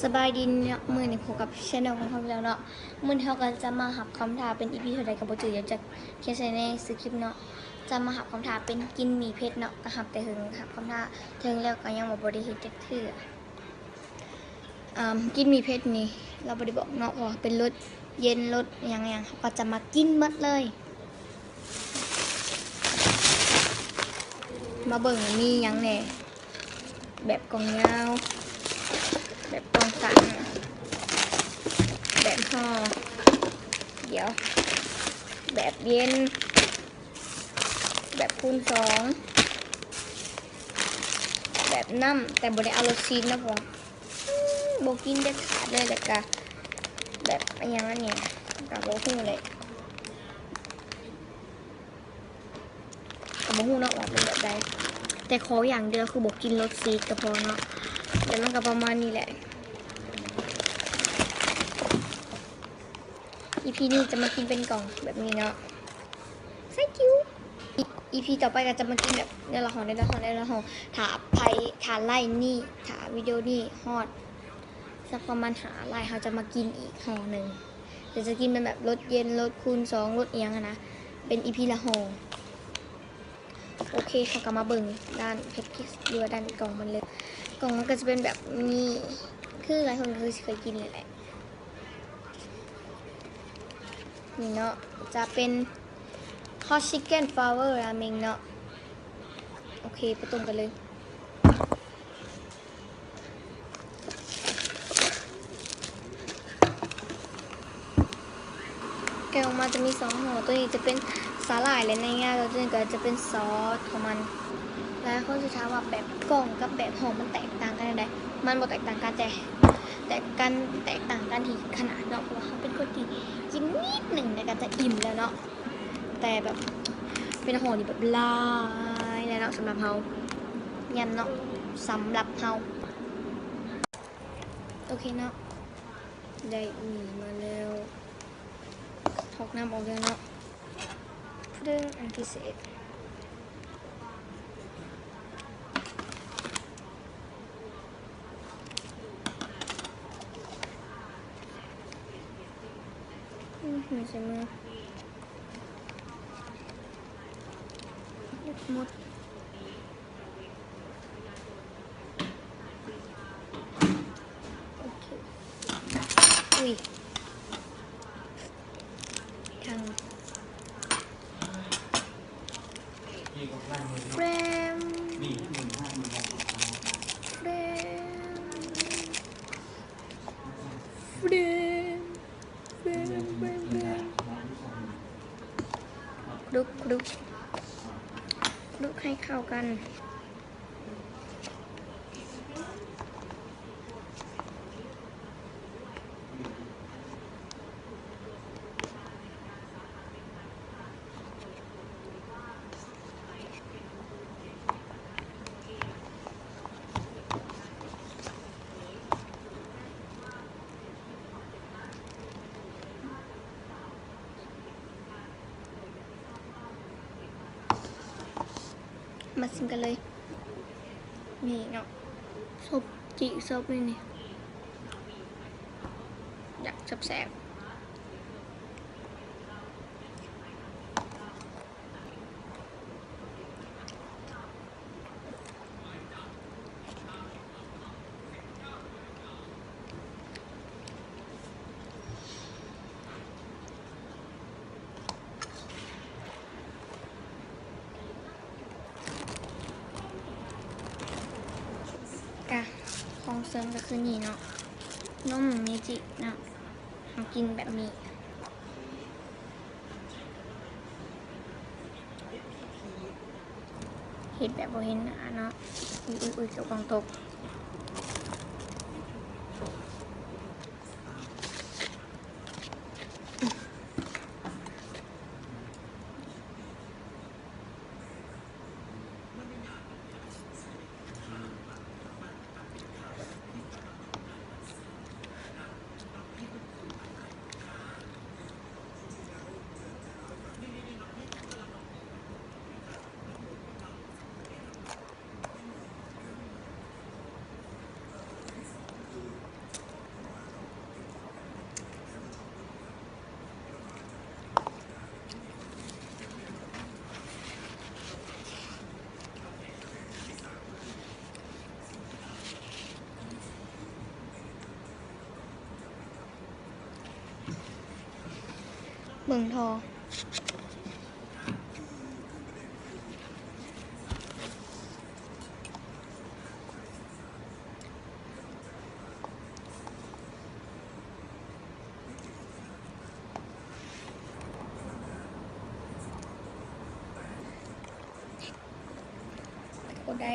ສະບາຍດີເນາະ ມື້ນີ້ພົບກັບແຊນແນວຂອງເຮົາອີກແລ້ວເນາະ. ມື້ນີ້ເຮົາກໍຈະມາຮັບຄຳທ້າ ເປັນອີພີເທົ່າໃດກໍບໍ່ຈື່ ດຽວຈະຂຽນໃສ່ໃນຊື່ຄລິບເນາະ. ຈະມາຮັບຄຳທ້າເປັນກິນໝີ່ເຜັດເນາະ, ກໍຮັບແຕ່ເຖິງ ຮັບຄຳທ້າເຖິງແລ້ວກໍຍັງວ່າບໍ່ໄດ້ເຮັດຈັກເທື່ອ. ອາ ກິນໝີ່ເຜັດນີ້ລາວບໍ່ໄດ້ບອກເນາະ ເພາະວ່າເປັນລົດເຢັນ ລົດຫຍັງໆ ເຮົາກໍຈະມາກິນໝົດເລີຍ. ມາເບິ່ງມີຫຍັງແດ່. ແບບກ່ອງຍາວ ແບບກ່ອງສັ້ນ ແບບຫໍ່ ດຽວ ແບບເຢັນ ແບບຄູນສອງ ແບບນ້ຳ ແຕ່ບໍ່ໄດ້ເອົາລົດຊີດເນາະ ເພາະວ່າ ອືມ ບໍ່ກິນເດັດຂາດເລີຍ. ແລ້ວກະແບບອີ່ຫຍັງອັນນີ້ ກະບໍ່ຮູ້ແຫຼະ. ກໍບໍ່ຮູ້ເນາະວ່າເປັນແບບໃດ ແຕ່ຂໍຢ່າງດຽວຄືບໍ່ກິນລົດຊີດກໍພໍເນາະ. ແຕ່ມັນກໍປະມານນີ້ແຫຼະ. ອີພີນີ້ຈະມາກິນເປັນກ່ອງແບບນີ້ເນາະ. Thank you. ອີ ອີພີຕໍ່ໄປກໍຈະມາກິນແບບເດືອນລະຫໍ່ ເດືອນລະຫໍ່ ເດືອນລະຫໍ່. ຖ້າໃຜ ຖ້າໄລນີ້ ຖ້າວິດີໂອນີ້ຮອດ ສັກປະມານຫ້າໄລ ເຮົາຈະມາກິນອີກຫໍ່ໜຶ່ງ. ແຕ່ຈະກິນເປັນແບບລົດເຢັນ ລົດຄູນສອງ ລົດອີ່ຫຍັງຫັ້ນນະ ເປັນອີພີລະຫໍ່. ໂອເຄ ເຮົາກໍມາເບິ່ງດ້ານແພັກເກດ ຫຼືວ່າດ້ານກ່ອງມັນເລີຍ. ກ່ອງມັນກໍຈະເປັນແບບນີ້ ຄືຫຼາຍຄົນກໍຄືຊິເຄີຍກິນແຫຼະ. ນີ້ເນາະ ຈະເປັນ Hot Chicken Flour Ramen ເນາະ. ໂອເຄ ໄປຕົ້ມກັນເລີຍ. ແກະອອກມາຈະມີສອງຫໍ່ ໂຕນີ້ຈະເປັນສາຫຼ່າຍ ແລະ ໃນງາ ໂຕນີ້ກໍຈະເປັນຊອດຂອງມັນ. ຫຼາຍຄົນຊິຖາມວ່າແບບກ່ອງກັບແບບຫໍ່ມັນແຕກຕ່າງກັນແນວໃດ? ມັນບໍ່ແຕກຕ່າງກັນ ແຕ່ ແຕ່ການແຕກຕ່າງກັນທີ່ຂະໜາດເນາະ ເພາະວ່າເຮົາເປັນຄົນທີ່ກິນນິດໜຶ່ງແລ້ວກໍຈະອີ່ມແລ້ວເນາະ. ແຕ່ແບບເປັນຫໍ່ນີ້ແບບຫຼາຍແລ້ວເນາະ ສຳລັບເຮົາ ຍຳເນາະ ສຳລັບເຮົາ. ໂອເຄເນາະ ໄດ້ໝີ່ມາແລ້ວ ຖອກນ້ຳອອກແລ້ວເນາະ. ເລື່ອງອັນພິເສດ ອືມ ໃສ່ມື ໝົດ. ໂອເຄ ອຸ້ຍ ທັງ ແຟມ ແຟມ ແຟມ ແຟມ ແຟມ ແຟມ ຄລຸກ ຄລຸກ ຄລຸກໃຫ້ເຂົ້າກັນ. ມາຊິມກັນເລີຍ. ນີ້ເນາະ ສົບ ຈິສົບນີ້ ນີ້ ຢາກແຊບໆ. ກະ ຂອງເສີມກໍຄືນີ້ເນາະ ນົມເມຈິເນາະ ເຮົາກິນແບບນີ້. ເຮັດແບບບໍ່ເຫັນໜ້າເນາະ. ອຸ້ຍໆໆ ເຈົ້າຂອງຕົກ. ໂ ເບິ່ງທໍ່. ກົດໄດ້.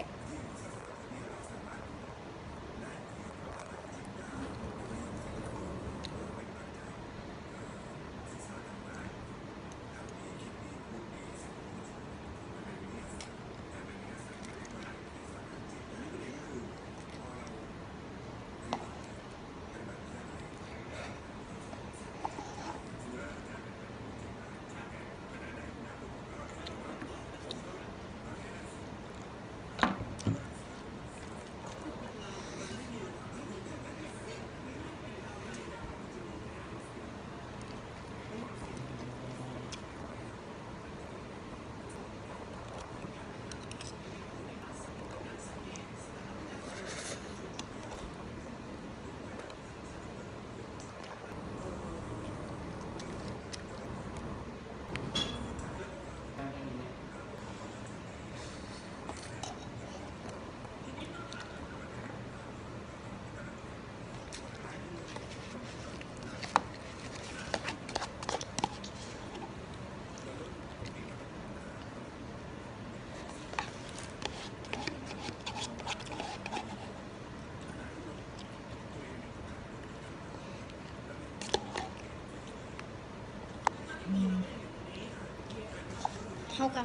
ເຮົາກະ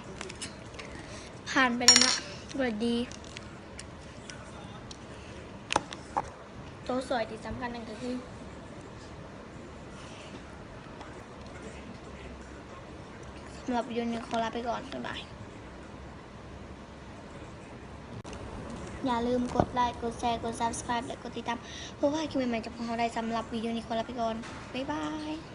ຜ່ານໄປແລ້ວເນາະ ບໍ່ໄດ້ດີ. ໂຕຊ່ອຍທີ່ສຳຄັນນັ້ນກະຄື ສຳລັບວິດີໂອນີ້ຂໍລາໄປກ່ອນ ບາຍບາຍ. ຢ່າລືມກົດໄລ ກົດແຊ ກົດ Subscribe ແລະ ກົດຕິດຕາມ ເພື່ອບໍ່ໃຫ້ຄລິບໃໝ່ໆຈາກພວກເຮົາໄດ້. ສຳລັບວິດີໂອນີ້ຂໍລາໄປກ່ອນ ບາຍບາຍ.